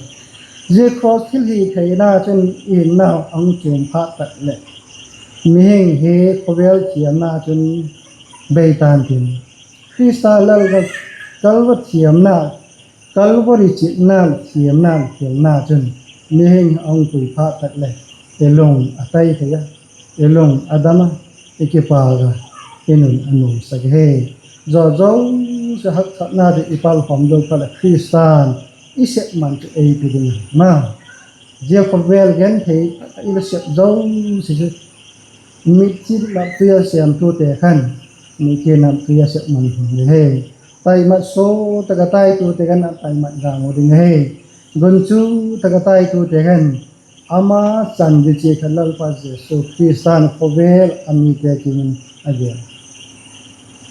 Zia cross thilhitheina chun i hinnau a hung chuam phat tak leh, mihing hi khawvel thiamna chun bei ta'n tin, Khrista lalgam, Kalvari thiamna, Kalvari chitna, thiamna, thiamna chun mihing a hung pui phat tak leh, i lung a tai thei a, i lung a dam a, i kipâk a, i nun a nuamsak hi. Zia zosia haksatna ding i palkhawm zo phat leh Khrista'n i sep man chu ei pe ding a ma. Zia khawvel genthei tak ah i la sep zosia chu, mitthi nap tui a sêmtute khan mitthi nap tui a sep man ding hi. Taimat so tak a taitute khan a taimat ga mu ding hi. Gunchu tak a taitute khan ama chan di chia kha Lalpa Jesu Khrista'n khawvel a mite kiang in a gen,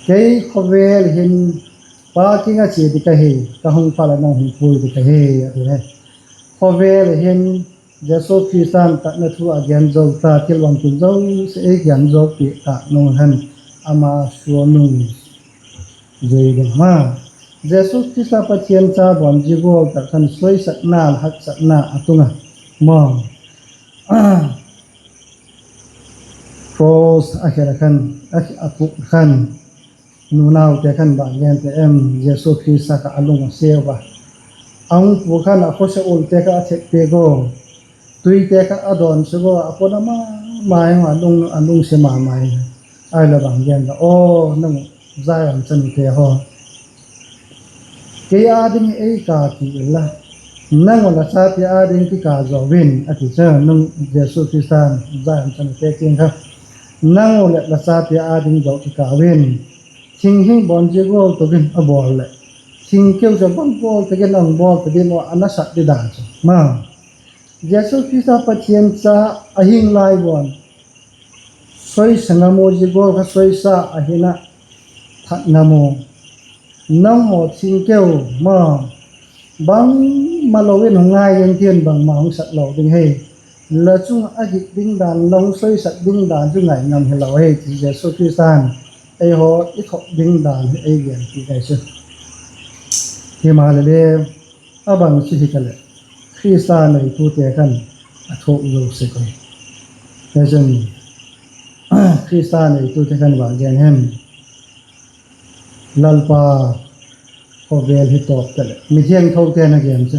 Kei khawvel hin Pa kiang ah chia ding ka hi, ka hung phat leh nang hung puai ding ka hi, a ti hi. Khawvel hin Jesu Khrista'n tatna thu a gen zo ta, thil bangkim zosia ei gen zo pi ta nung hen, ama sual nung zui ding ma. Jesu Khrista Pathian cha bawn zia gual tak khan soisakna, haksatna a tung a ma. Cross a khen a khan, a, a puk khan, nunaute khan bang gen ta em, Jesu Khrista kha a lung a seu a. A hung puk khan a khawsa ulte kha a thekpiak a, tuite kha a dawn sek a, a pona ma ma a, a lungsiat ma ma hi. Ahileh bang gen ta, Aw nang uh Zion chanute haw, kei â ding ei ka ti inla, nang uh la chate â ding kika zaw in, a ti chu. Nang, Jesu Khrista'n Zion chanute kiang kha, Nang uh leh la chate â ding zaw kika in, thinghing bawn zia gual tak in a bawl leh, thingkeu chu bang gual tak in a hung bawl ta ding uh a, a nasat di dan chu ma. Jesu Khrista Pathian cha a hing lai bawn soisa ngam u, zia gual kha soisa a hin a, that ngam u. Nanghaw thingkeu ma, bangmalo in hung ngai intin, bangma hung sak lo ding hi. La chung a gik ding dan, la hung soisak ding dan chu ngai ngam hilo hi ti Jesu Khrista'n eihaw i thok ding dan hi ei gen ti ahi chu. Himaleh le, a bang chu hitaleh, Khrista neitute khan a thuak zo sek ahi. Hichun Khrista neitute khan bang gen hem? Lalpa, khawvel hi tawp taleh, mithiangthote'n a gen chu,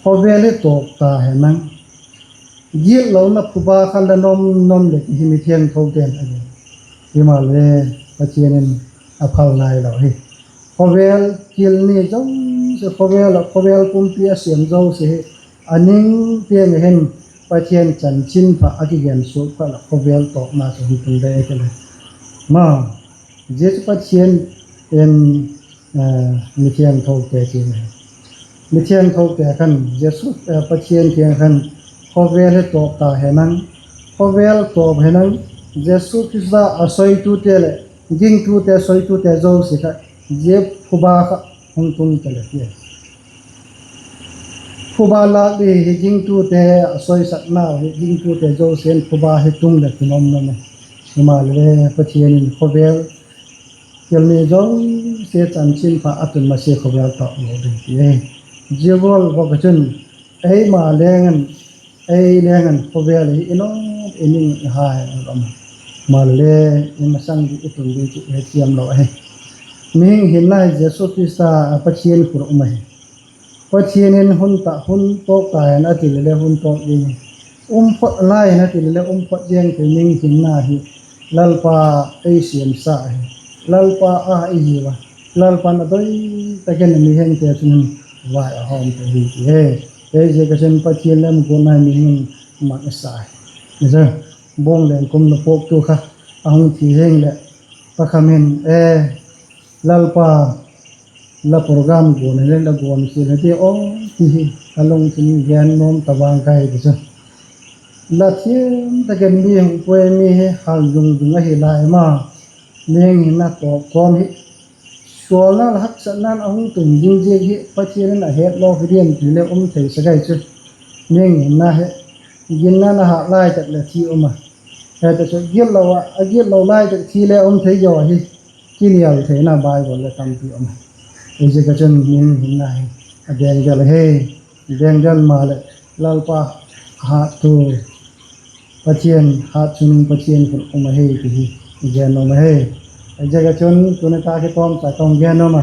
khawvel hi tawp ta hen lang, gitlona phuba kha la nuam nuam leh hi, mithiangthote'n a gen. Himaleh Pathian in a phal nailo hi. Khawvel kil ni zosia, khawvel ah khawvel pumpi a siam zosia hi, a ning tiang a hin Pathian chanchinpha a kigen suk phat leh khawvel tawpna chu hung tung ding ahi kile ma. Zia chu Pathian in, mithiangthote kiang ahi. Mithiangthote khan Jesu, Pathian kiang khan, khawvel hi tawp ta hen lang, khawvel tawp hen lang, Jesu Khrista a soitute leh gingtute, soitute zosia kha zia phuba kha hung tung taleh ti. Phuba lâk di hi gingtute, a soisaknau hi gingtute zosia'n phuba hi tung leh ti nuam nuam e. Himaleh Pathian in khawvel kil ni zosia chanchinpha a tun masia khawvel tawp lo ding ti e. Zia gual bawk a chun eima leng in, ei leng in khawvel hi i nuam, i ning, i hai a um. Himaleh i masang di i tun di chu i hethiam lo ahi. Mihing hinna hi Jesu Khrista, Pathian khut ah um ahi. Pathian in hun ta, hun tawk ta hen a ti leh le hun tawk ding, um phot lai hen a ti leh le um phot ding ti, mihing hinna hi Lalpa ei siamsa ahi. Lalpa a i hiu a, Lalpa'n a doi tak in a mihingte chung in vai a hawm thei hi ti e. Hiziak a chun Pathian lam guatna hi mihing in mang i sa hi. Buang leng kumna puaktu kha a hung thi hing leh, Pa Kham in, e, Lalpa, la program guan hi le la guan kil hi ti aw, ti hi a lungthim gen nuam ta vang ka hi ti chu, la thiam tak in mi hung puai, mi hi hal zung zung ahi lai ma, mihing hinna tawp kawm hi sualna leh haksatna'n a hung tung ding ziak hi Pathian in a het lo hi diam ti le um thei sek ahi chu. Mihing hinna hi ginna'n a hât lai tak leh thi um a, hita chu gitlo a, a gitlo lai tak thi le um thei zaw hi. kinial theina Bible le tampi um. Ziak a chun min hinna hi a dengdel ahi. Dengdel maleh Lalpa hattu, Pathian hat chun Pathian khut um ahi ti hi gen nuam ahi. Ziak a chun tuni tak hi tawmcha ka hung gen nuam a,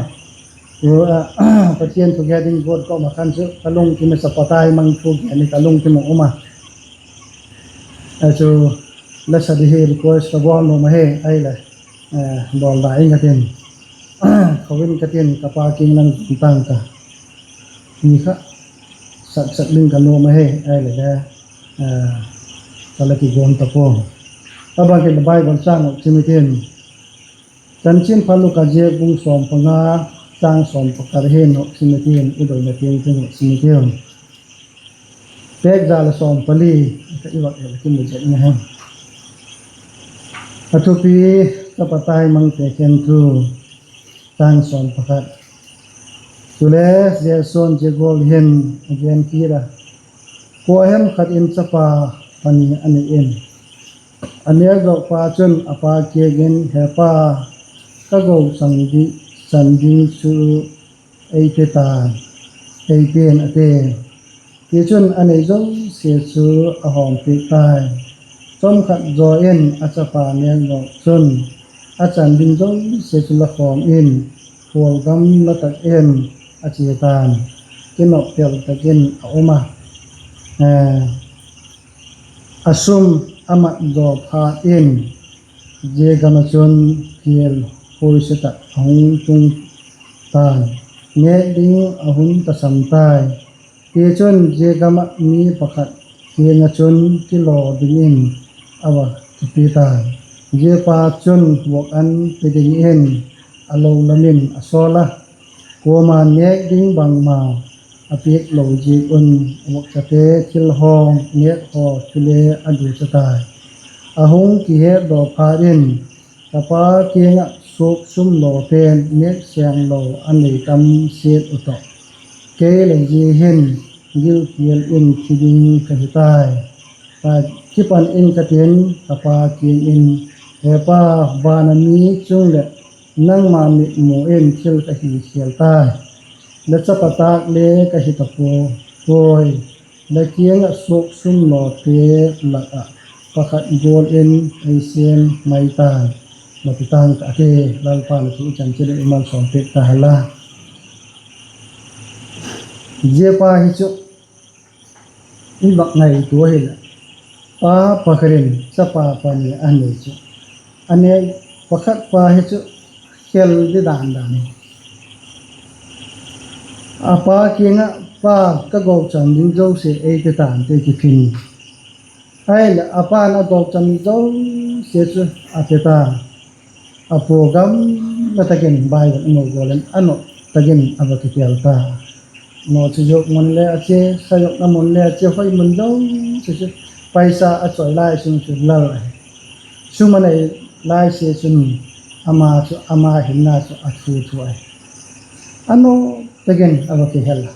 Pathian thu gen ding guat ka um a khan chu ka lungthim a chapa taimang thu gen hi ka lungthim a um a, chu la sa di hi request ka bawl nuam ahi. Ahileh bawl da ing ka tin, khawin ka tin, ka pa kiang lam zun tang ka, ti kha sak sak ding ka nuam ahi. Ahileh le ka la kiguam ta puai. A bang kit Bible châng uh sim i tin, Chanchinpha Luka ziak bung sawm panga, châng sawm pakhat hin uh sim i tin, i doina tiang tiang uh sim i tin, pêk za leh sawm pali, ka i vak el a kimu zet na hen. A thupi: Chapa taimangte khentu. Châng sawm pakhat. Chule Jesu'n zia gual hin a gen kit a, Kua hem khat in chapa pani a nei in, a nêkzawkpa chun a pa kiang in, He pa, ka gochan ding chu ei pe ta'n, ei pe'n, a ti. Tichun a nei zosia chu a hawmpiak tai. Chawmkhat zaw in a chapa nêkzawk chun a chan ding zosia chu la khawm in, khual gamla tak in a chia ta'n, kinoptel tak in a um a, a sum a mat zaw phat in zia gam ah chun kial huaise tak a hung tung ta'n, nêk ding a hun tasam tai. Tichun zia gam ah mi pakhat kiang ah chun kilaw dingin a va kipi ta'n, zia pa chun vuak an pe dingin a lo lam in a sawl a, kuama'n nêk ding bangma a piak lo ziak un, vuakchate thil haw, nêk haw chule a ducha tai. A hung kihetdaw phat in, Ka pa kiang ah suak sum lawte'n nêk sênglo a nei tam siat uh tawh, kei leh zia hin gilkial in thi ding ka hi tai. Kipan in ka tin, ka pa kiang in, He pa, van a mi chung leh nangma mitmu in thil ka hi khial tai. La chapa tâk le ka hi ta puai. La kiang ah suak sum lawte lak ah pakhat gual in ei sêm mai ta'n, la ti tang ka, a ti. Lalpa'n a thu i chanchin i malsawm piak ta hen la. Zia pa hi chu i vak ngaitua hileh, pa pakhat in chapa pani a nei chu, a nêk pakhat pa hi chu khel di dan dan hi. A pa kiang ah, Pa, ka gochan ding zosia ei pe ta'n, ti kiphin. Ahileh a pa'n a gochan zosia chu a pe ta. A pua gamla tak in Bible i mu gual in a nop tak in a va kikhel ta. Nawchizawk mun le a chia, sazawkna mun le a chia, hoi mun zosia chu, paisa a chawi lai sung chu lal ahi. Sum a nei lai sia chun ama chu, ama hinna chu a thu thu ahi. A nop tak in a va kihel a.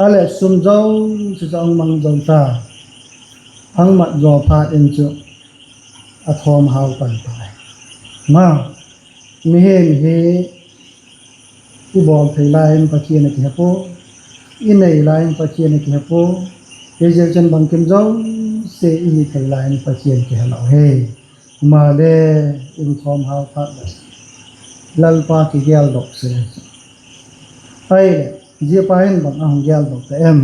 A leh sum zosia chu a hung mang zo ta. A hung mat zaw phat in chu a thawmhau pan tai. Ma, mihing hi i bawl thei lai in Pathian a kihe pua, i nei lai in Pathian a kihe pua. Hiziak chun bangkim zosia i hi thei lai in Pathian kihe lo hi. Maleh, in thawmhau phat leh Lalpa kigeldok se. Ahileh zia pa hin bang a hung geldok ta em?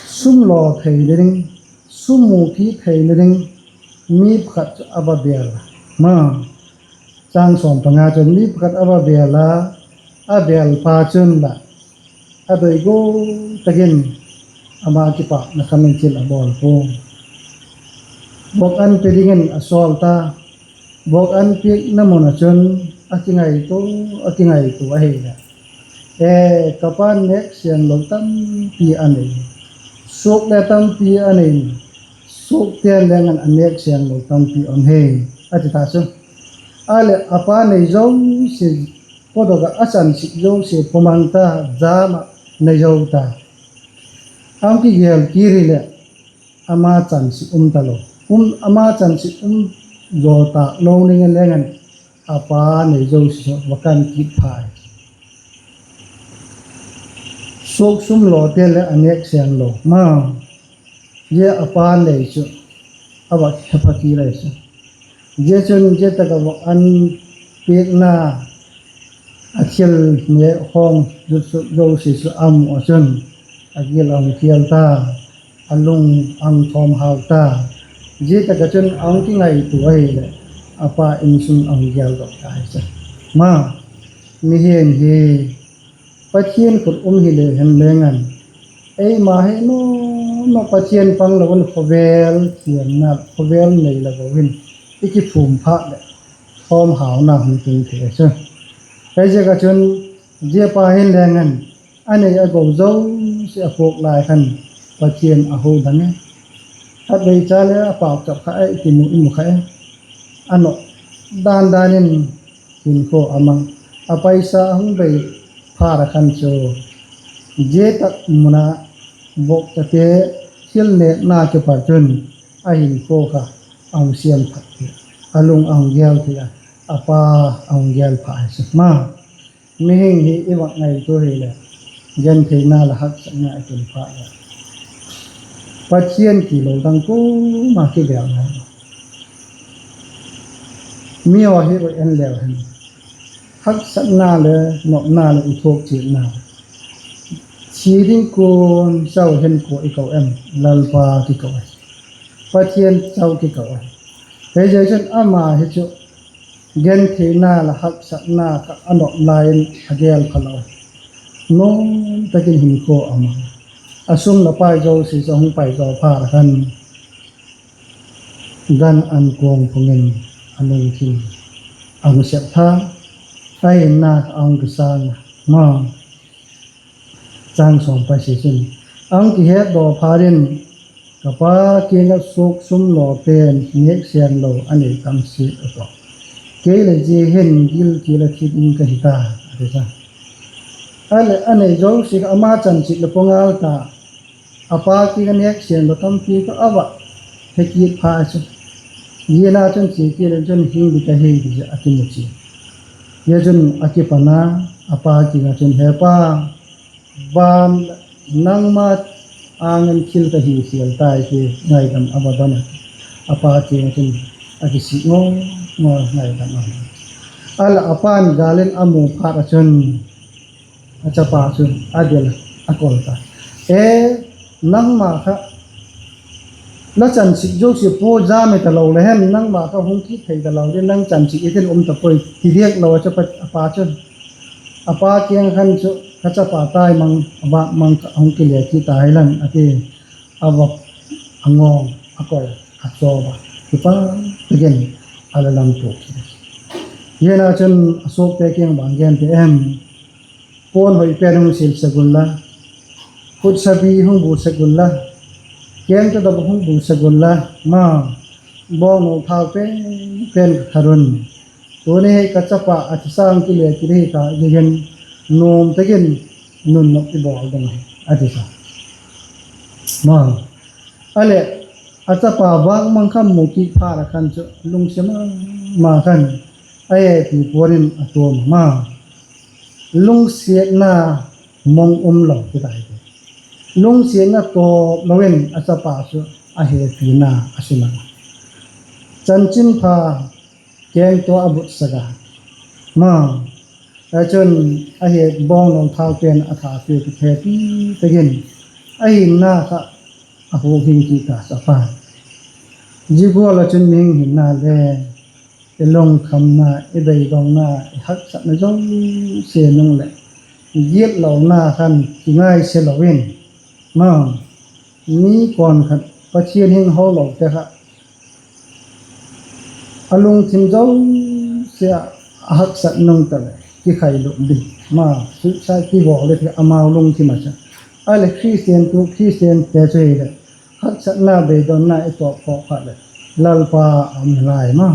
Sum law theina ding, sum mu kit theina ding mi pakhat chu a va bêl a. Ma, chang sawm panga chun mi pakhat a va bêl a, a bêlpa chun lah a doi gual tak in ama kipâkna khan in thil a bawl pua. Bawk an pe dingin a sawl ta. Bawk an piakna mun ah chun a kingaitua, a kingaitua ahileh, E, ka pa'n nêk sênglo tampi a nei, suak le tampi a nei, suakte'n leng an a nêk sênglo tampi um hi, a ti ta chu. A leh a pa nei zosia, pawdok ah a chansik zosia pawmang ta, jam ah nei zo ta. A hung kigel kit hileh ama chansik um talo, um, ama chansik um zaw tâk lo ning in leng an a pa nei zosia chu va kan kit pha hi. Suak sum lawte leh a nêk seng lo ma, zia a pa nei chu a va hepha kit lai chu. Zia chun zia tak ah va an piakna, a thil nêk hawng zut suk zosia chu a mu ah chun a gil a hung khial ta, a lung a hung thawmhau ta. Zia tak ah chun a hung kingaitua ahileh a pa insung a hung gêldok ta hi chu. Ma, mihing hi Pathian khut um hile hen leng an, eima hi no, no Pathian pang lo in khawvel thiamna, khawvel nei lo in i kiphum phat leh thawmhauna hung tung thei chu. Hiziak ah chun zia pa hin leng an, a nei a go zosia a puak lai khan Pathian a ho dang e. Khatvei cha le a pauchap kha e, i kimu i mu kha e. A nop dan dan in hinkhua a mang. A paisa a hung bei phat ah khan chu, zia tak mun ah voktate thil nêkna kipat chun a hinkhua kha a hung siam thak thei, a lung a hung gêl thei a, a pa a hung gêl pha hi chu ma. Mihing hi i va ngaitua hileh, gentheina leh haksatna i tun phat leh, Pathian tilo dang kuama kivêl ngai. Mi haw hi ui en leu hen, haksatna leh nopna leh i thuak chiatna, thi ding kuan chau hin kua i ko em? Lalpa kiko a, Pathian chau kiko a. Hiziak chun ama hi chu gentheina leh haksatna kha a nop lai in a gêl pha lo, nuam tak in hinkhua a mang. A sum leh pai zosia chu a hung pai zaw phat ah khan, gan an kuang phung in a lungthim a hung sep tha, a hinna kha a hung kisâng a, ma. Chang sawm pai si chun, a hung kihetdaw phat in, ka pa kiang ah suak sum lawte'n nêk seng lo a nei tam siat a tawh, kei leh zia hin gilkial ah thi ding ka hi ta, a ti sa. A leh a nei zosia kha ama chanchin leh pua ngal ta, a pa kiang ah nêk seng lo tampi kha a va he kit pha chu. Zia na chun chia kial in chun hing ding ka hi ti chu a kimu chia. Zia chun a kipan a, a pa kiang ah chun, He pa, van, nangma âng in thil ka hi khial tai, ti ngaidam a va don a. A pa kiang ah chun a kisik ngaw ngaw ngaidam a. A leh a pa'n gâl in a mu phat ah chun, a chapa chu a del a, a kol ta. E, nangma kha la chanchin zosia pua jam hi talo le hem, nangma kha hung kit thei talo ding, nang chanchin i tin um ta puai, ti diak lo a chu a pa chun. A pa kiang khan chu, Ka chapa tai mang, a vâk mang kha hung kile kit ta hilang, a ti. A va, a ngawng, a kol, a chaw a, kipak tak in a la lam tuak hi. Zia na chun a suakte kiang bang gen ti em? Puan hoi pen hung sil sek unla, khut sabi hung bu sek unla, kengtadop hung bu sek unla, ma, bawngno thau pen pen ka khar un. Tuni hi ka chapa a thisa hung kile kit hi ta, zia hin nuam tak in nunnop i bawl ding ahi, a ti sa. Ma, a leh a chapa vâk mang kha mu kit phat ah khan chu lungsiat ma ma khan, a hepi puan in a tuam a, ma. Lungsiatna mong um lo ti tai ti. Lungsiatna tawp lo in a chapa chu a hepina a sim a, chanchinpha kengtaw a butsak a, ma, a chun a he bawngno thau pen a tha pia ti, hepi tak in a hinna kha a huk hing kit ta sa pa. Zia gual ah chun mihing hinna le, i lungkhamna, i beidongna, i haksatna zosia nung leh gitlona khan kingaise lo in, ma, mi kuan khat Pathian hing holote kha a lungthim zosia a haksat nung ta leh kikhailut ding, ma, suicide ti bawl le ti amau lungthim a cha. A leh Khristian tu, Khristiante chu hileh haksatna beidonna i tawp khawk phat leh Lalpa a um nalai ma.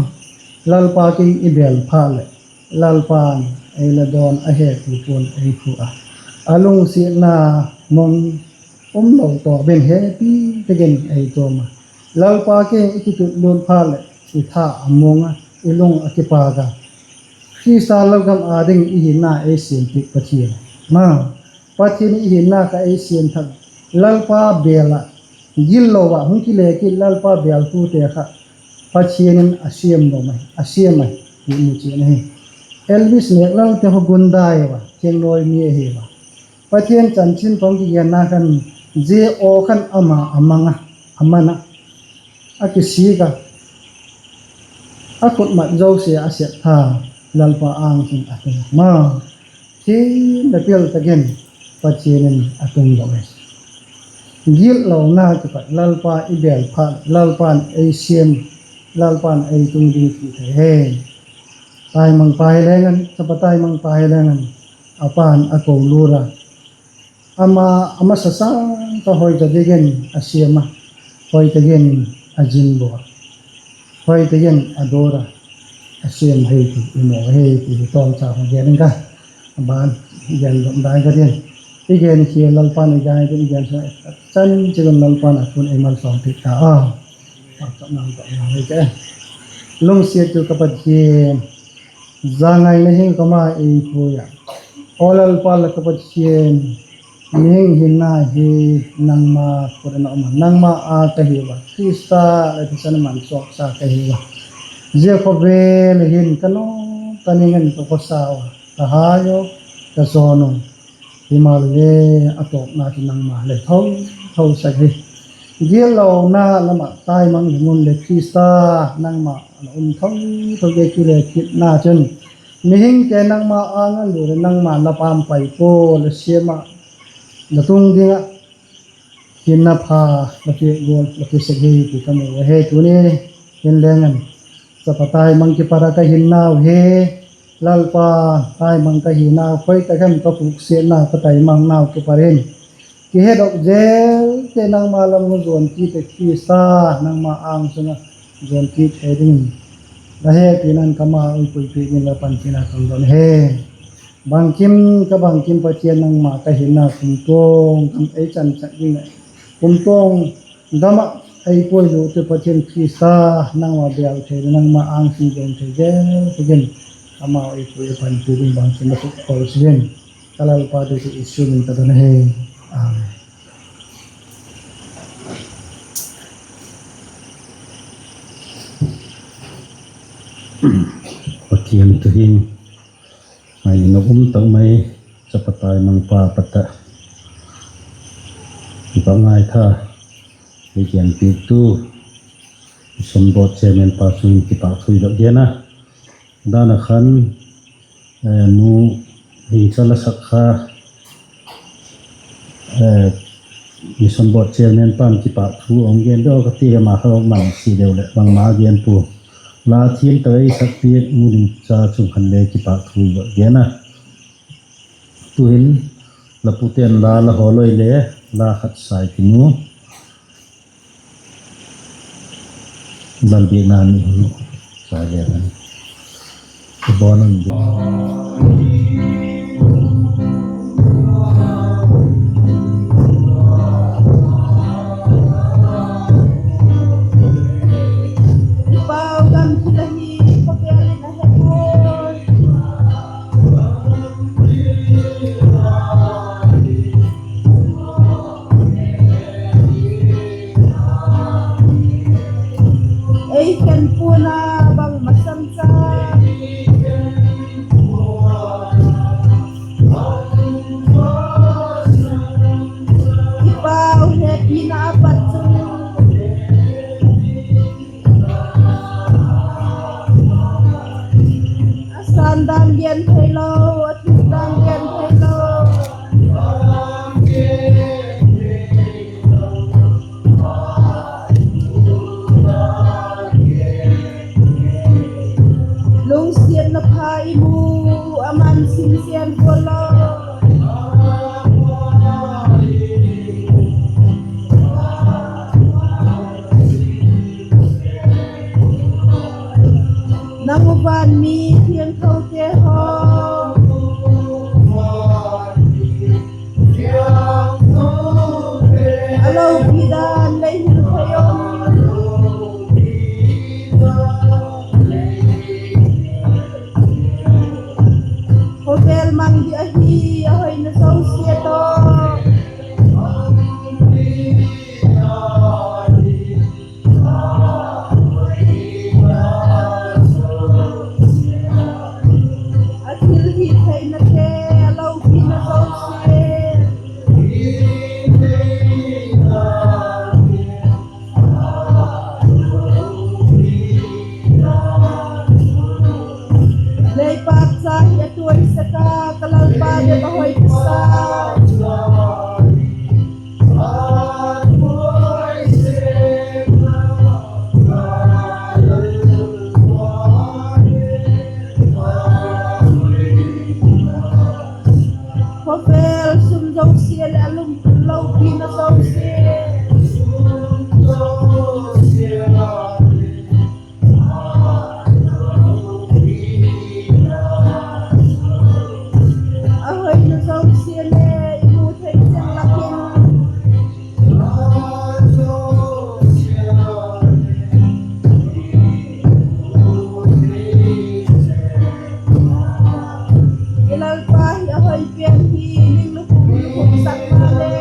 Lalpa kiang i bel phat leh Lalpa'n ei la dawn a, hepi puan ei phu a, a lungsiatna mong um lo tawp in hepi tak in ei tuam a. Lalpa kiang i kitutlut phat leh i tha a muang a, i lung a kipâk a, Khrista lalgam â ding i hinna ei siam piak Pathian, ma, Pathian i hinna kha ei siam thak, Lalpa bêl ah, gitlo ah hung kile kit Lalpa bêltute kha Pathian in a siam dom ahi, a siam ahi ti mu chian ahi. Elvis nêk lalte haw gundai ua, thiangnawi mi ahi ua. Pathian chanchinpha hung kigenna khan, zia aw khan ama a mang a, a man a, a kisik a, a khutmat zosia a sep tha, Lalpa âng chun a tung ma, thina pil tak in Pathian in a tung dok e. Gitlona kipat Lalpa i bêl phat, Lalpa'n ei siam, Lalpa'n ei tung ding ti thei e. Taimangpa hi leng an, chapa taimangpa hi leng an, a pa'n a ko lût a, ama, a masa sâng kha hoi tak in a siam a, hoi tak in a zin bua, hoi tak in a dawr a, a siam hi ti i mu hi ti hi tawmcha hung gen ing ka, a ban gen dok dai ka tin. I gen hi Lalpa'n i gai ding i gen sa chan chiun Lalpa'n a thu ei malsawm piak ta a. Lungsiat tu ka Pathian, zangaina hin ka ma ei pui a, aw Lalpa la ka Pathian, mihing hinna hi nangma khut ah a um a, nangma â ka hi ua, Khrista la thisan a man suaksa ka hi ua. Zia khawvel hin ka nawt, ka ning in ka khawsa ua, ka hai u, ka zawn u, himaleh a tawpna chu nangma le tho, tho sak hi. Gitlona lam ah taimang hung um leh Khrista nangma la um tho, tho ge kile kitna chun, mihingte nangma âng a lût leh nangma la pampai pua la siam ah, la tung ding ah hinna pha la piak gual la pi sek hi ti ka mu ahi. Tuni hin leng an, chapa taimang kipat a ka hinnau hi, Lalpa, taimang ka hinau, khoi tak hem ka puksiatnau, ka taimangnau kipat in, kihedok zelte nangma lam hung zuan kit e Khrista, nangma âng sung ah zuan kit thei dingin la hepina'n ka ma ei puipi ding la panpina ka don hi. Bangkim ka bangkim Pathian, nangma ka hinna kumtuang gam ei chansak ding leh kumtuang gam ah ei puilute Pathian Khrista, nangma bêl thei leh nangma âng sung zuan thei zelte dingin ama ei pui ei panpi ding bangkim la suk kol si in, ka Lalpa tu Jesu min ka don ahi. Amen. Pathian thu hi ngaina um tak mai, chapa taimangpa pat a kipak ngaitha ei genpiaktu Mission Board Chairman pa chung in kipâk thu i dok gen a, dan a khan, nu Hingcha la sak kha, Mission Board Chairman pa'n kipâk thu a hung gen dok a ti, ama kha man si deu leh bangma gen pua. La thiam tak ei sak piak Nu Hingcha chung khan le kipâk thu i dok gen a. Tu'hin la pute'n la la hawl ui le, la khat sai tin u, Lalbiakna ni hun u, sa le an, i bawn un di. Pau gam thil ahi, khawvel in a he puai. Ei khen pua'n a bang masang cha. I Pau hepina a pat chu a san dan gen theilo, a thuk dan gen theilo. Lungsiatna pha i mu, a man sim siam gual lo. Nang u van mi thiangthote haw, a lopi dan lei hin thei um. lopina zosia, a hoina zosia le i mu thei chiang lak in, i Lalpa hi a hoi pen hi, ning lukhum lukhum sak ma le.